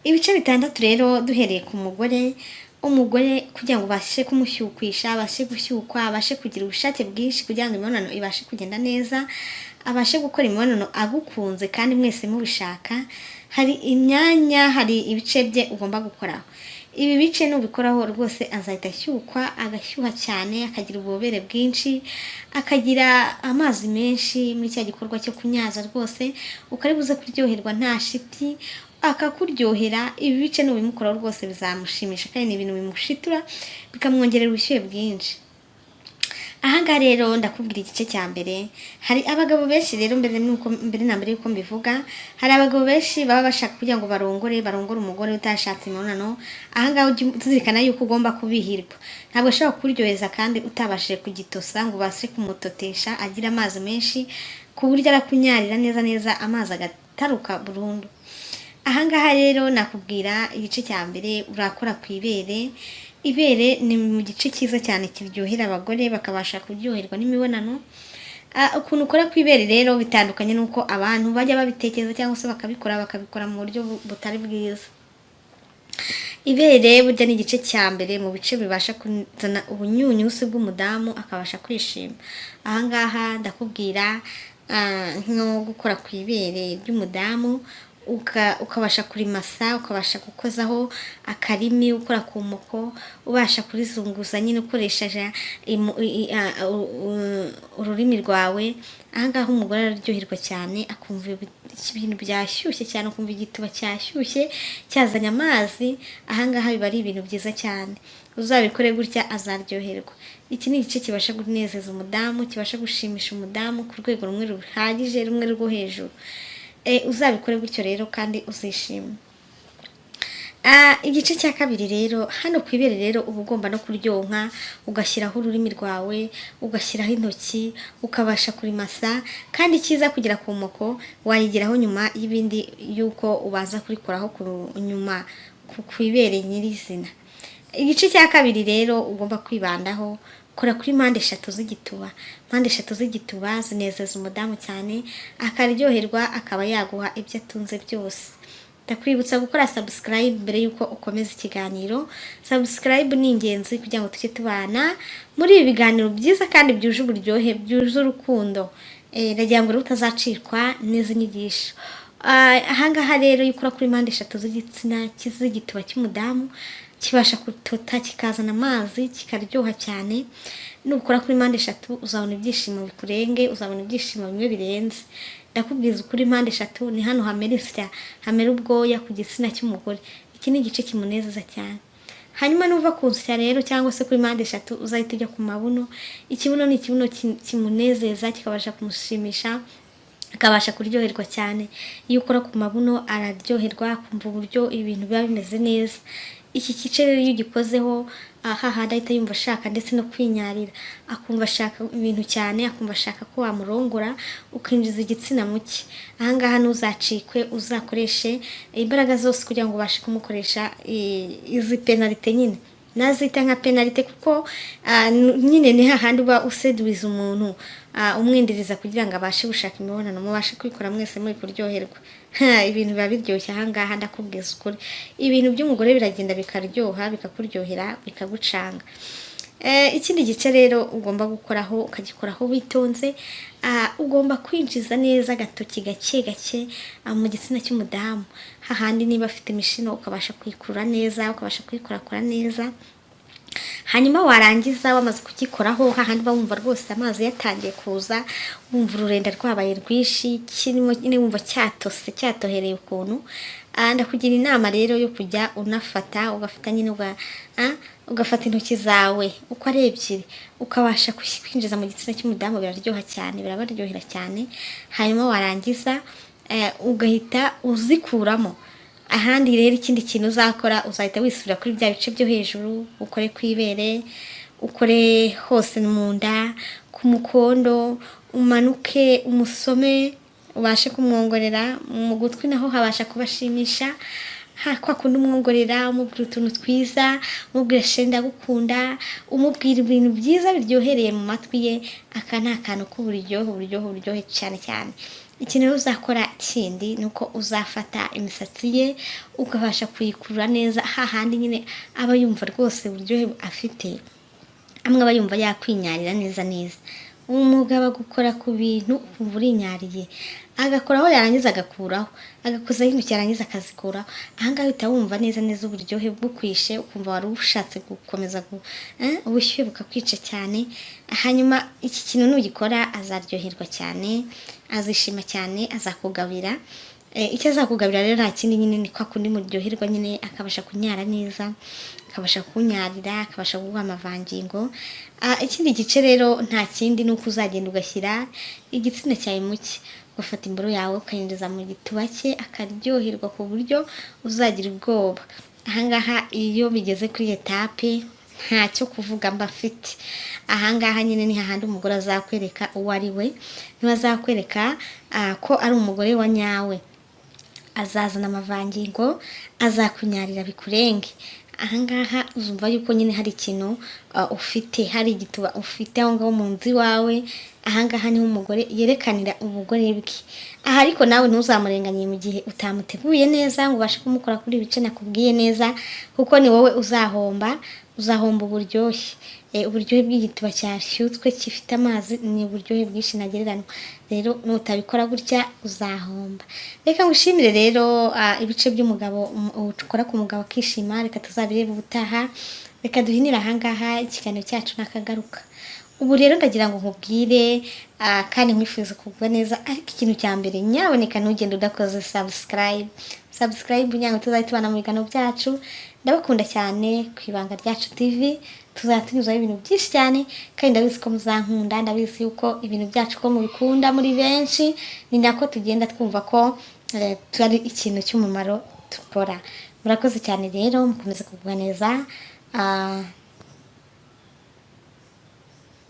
Ibice bitandatu rero, duhereye ku mugore. Umugore, kugira ngo ubashe kumushyukwisha, abashe gushyukwa, abashe kugira ubushake bwinshi, kugira ngo imibonano ibashe kugenda neza, abashe gukora imibonano agukunze kandi mwese mubishaka, hari imyanya, hari ibice bye ugomba gukoraho. Ibi bice nubikoraho rwose azahita ashyukwa, agashyuha cyane, akagira ububobere bwinshi, akagira amazi menshi muri cya gikorwa cyo kunyaza. Rwose ukari buze kuryoherwa nta shiti, akakuryohera. Ibi bice nubimukoraho rwose bizamushimisha, kandi ni ibintu bimushitura, bikamwongerera ubushyuhe bwinshi. Ahangaha rero ndakubwira igice cya mbere. Hari abagabo benshi rero, mbere nuko mbere na mbere yuko mbivuga, hari abagabo benshi baba bashaka kugira ngo barongore umugore utashatse imibonano. Ahangaha ujye uzirikana yuko ugomba kubihirwa. Ntabwo ashobora kuryoheza kandi utabashije kugitosa ngo ubashe kumutotesha agira amazi menshi, ku buryo arakunyarira neza neza, amazi agataruka burundu. Ahangaha rero nakubwira igice cya mbere: urakora ku ibere. Ibere ni mu gice cyiza cyane kiryohera abagore, bakabasha kuryoherwa n'imibonano. Ukuntu ukora ku ibere rero bitandukanye n'uko abantu bajya babitekereza cyangwa se bakabikora mu buryo butari bwiza. Ibere burya ni igice cya mbere mu bice bibasha kuzana ubunyunyusi bw'umudamu, akabasha kwishima. Ahangaha ndakubwira nko gukora ku ibere ry'umudamu, ukabasha kurimasa, ukabasha gukozaho akarimi, ukora ku moko, ubasha kurizunguza nyine ukoresheje ururimi rwawe. Ahangaha umugore araryoherwa cyane, akumva ibintu byashyushye cyane, akumva igituba cyashyushye cyazanye amazi. Ahangaha biba ari ibintu byiza cyane. Uzabikore gutya, azaryoherwa. Iki ni igice kibasha kunezeza umudamu, kibasha gushimisha umudamu ku rwego rumwe ruhagije, rumwe rwo hejuru. Uzabikore gutyo rero kandi uzishima. Igice cya kabiri rero, hano ku ibere rero uba ugomba no kuryonka, ugashyiraho ururimi rwawe, ugashyiraho intoki, ukabasha kurimasa. Kandi icyiza, kugera ku moko wayigeraho nyuma y'ibindi, y'uko ubaza kurikoraho ku nyuma ku ibere nyirizina. Igice cya kabiri rero ugomba kwibandaho: kora kuri mpande eshatu z'igituba. Mpande eshatu z'igituba zinezeza umudamu cyane, akaryoherwa, akaba yaguha ibyo atunze byose. Ndakwibutsa gukora subscribe mbere y'uko ukomeza ikiganiro. Subscribe ni ingenzi kugira ngo tujye tubana muri ibi biganiro byiza kandi byuje uburyohe, byuje urukundo. Ndagira ngo rero utazacikwa n'izi nyigisho. Ahangaha rero, iyo ukora kuri mpande eshatu z'igitsina, z'igituba cy'umudamu, kibasha gutota, kikazana amazi, kikaryoha cyane. Nukora kuri mpande eshatu uzabona ibyishimo bikurenge, uzabona ibyishimo bimwe birenze. Ndakubwiza ukuri, mpande eshatu ni hano hamera insya, hamera ubwoya ku gitsina cy'umugore. Iki ni igice kimunezeza cyane. Hanyuma nuva ku nsya rero cyangwa se kuri mpande eshatu, uzahita ujya ku mabuno. Ikibuno ni ikibuno kimunezeza, kikabasha kumushimisha, akabasha kuryoherwa cyane. Iyo ukora ku mabuno araryoherwa, akumva uburyo ibintu biba bimeze neza. Iki gice rero iyo ugikozeho, hahandi ahita yumva ashaka ndetse no kwinyarira, akumva ashaka ibintu cyane, akumva ashaka ko wamurongora, ukinjiza igitsina muke. Ahangaha ntuzacikwe, uzakoreshe imbaraga zose kugira ngo ubashe kumukoresha izi pénalité nyine. Nazita nka pénalité kuko nyine ni hahandi uba useduwiza umuntu, umwinjiriza kugira ngo abashe gushaka imibonano, mubashe kwikora mwese muri kuryoherwa. Ibintu biba biryoshye. Ahangaha ndakubwiza ukuri, ibintu by'umugore biragenda bikaryoha, bikakuryohera, bikagucanga. Ikindi gice rero ugomba gukoraho, ukagikoraho witonze, ugomba kwinjiza neza agatoki gake gake mu gitsina cy'umudamu, hahandi niba afite imishino ukabasha kuyikurura neza, ukabasha kuyikorakora neza. Hanyuma warangiza, wamaze kugikoraho, hahandi uba wumva rwose amazi yatangiye kuza, wumva ururenda rwabaye rwinshi, kirimo nyine, wumva cyatose, cyatohereye ukuntu. Ndakugira inama rero yo kujya unafata, ugafata nyine, ugafata intoki zawe uko ari ebyiri, ukabasha kwinjiza mu gitsina cy'umudamu. Biraryoha cyane, birabaryohera cyane. Hanyuma warangiza ugahita uzikuramo. Ahandi rero ikindi kintu uzakora, uzahita wisubira kuri bya bice byo hejuru, ukore ku ibere, ukore hose mu nda, ku mukondo, umanuke umusome, ubashe kumwongorera mu gutwi, naho habasha kubashimisha. Ha kwa kundi umwongorera, umubwira utuntu twiza, umubwira "Chéri, ndagukunda", umubwira ibintu byiza biryohereye mu matwi ye. Aka ni akantu k'uburyohe, uburyohe, uburyohe cyane cyane. Ikintu rero uzakora kindi ni uko uzafata imisatsi ye ukabasha kuyikurura neza, hahandi nyine aba yumva rwose uburyohe afite, amwe aba yumva yakwinyarira neza neza. Umugabo agukora ku bintu ukumva urinyariye, agakoraho yarangiza agakuraho, agakozaho intoki yarangiza akazikuraho. Ahangaha uhita wumva neza neza uburyohe bukwishe, ukumva wari ushatse gukomeza ubushyuhe bukakwica cyane. Hanyuma iki kintu nugikora azaryoherwa cyane, azishima cyane, azakugabira. Icyo azakugabira rero nta kindi nyine, ni kwa kundi muryoherwa nyine, akabasha kunyara neza, akabasha kunyarira, akabasha kuguha amavangingo. Ikindi gice rero nta kindi, ni uko uzagenda ugashyira igitsina cyawe muke, ugafata imboro yawe ukayinjiza mu gituba cye, akaryoherwa ku buryo uzagira ubwoba. Ahangaha iyo bigeze kuri étape, ntacyo kuvuga mba mfite. Ahangaha nyine ni hahandi umugore azakwereka uwo ari we, niba azakwereka ko ari umugore wa nyawe, azazana amavangingo, azakunyarira bikurenge. Ahangaha uzumva yuko nyine hari ikintu ufite, hari igituba ufite aho ngaho mu nzu iwawe. Ahangaha niho umugore yerekanira ubugore bwe. Aha ariko nawe ntuzamurenganye mu gihe utamuteguye neza ngo ubashe kumukora kuri ibi bice nakubwiye neza, kuko ni wowe uzahomba, uzahomba uburyohe. Uburyohe bw'igituba cyashyutswe gifite amazi ni uburyohe bwinshi ntagereranywa. Rero nutabikora gutya uzahomba. Reka ngushimire rero. Ibice by'umugabo ukora ku mugabo akishima, reka tuzabirebe ubutaha. Reka duhinire ahangaha, ikiganiro cyacu nakagaruka. Ubu rero ndagira ngo nkubwire kandi nkwifuriza kugubwa neza, ariko ikintu cya mbere, nyaboneka ntugende udakoze subscribe, subscribe, kugira ngo tuzajye tubana mu biganiro byacu. Ndabakunda cyane. Ku Ibanga Ryacu TV tuzajya tunyuzaho ibintu byinshi cyane, kandi ndabizi ko muzankunda, ndabizi yuko ibintu byacu ko mubikunda muri benshi, ni nako tugenda twumva ko turi ikintu cy'umumaro dukora. Murakoze cyane rero, mukomeze kugubwa neza.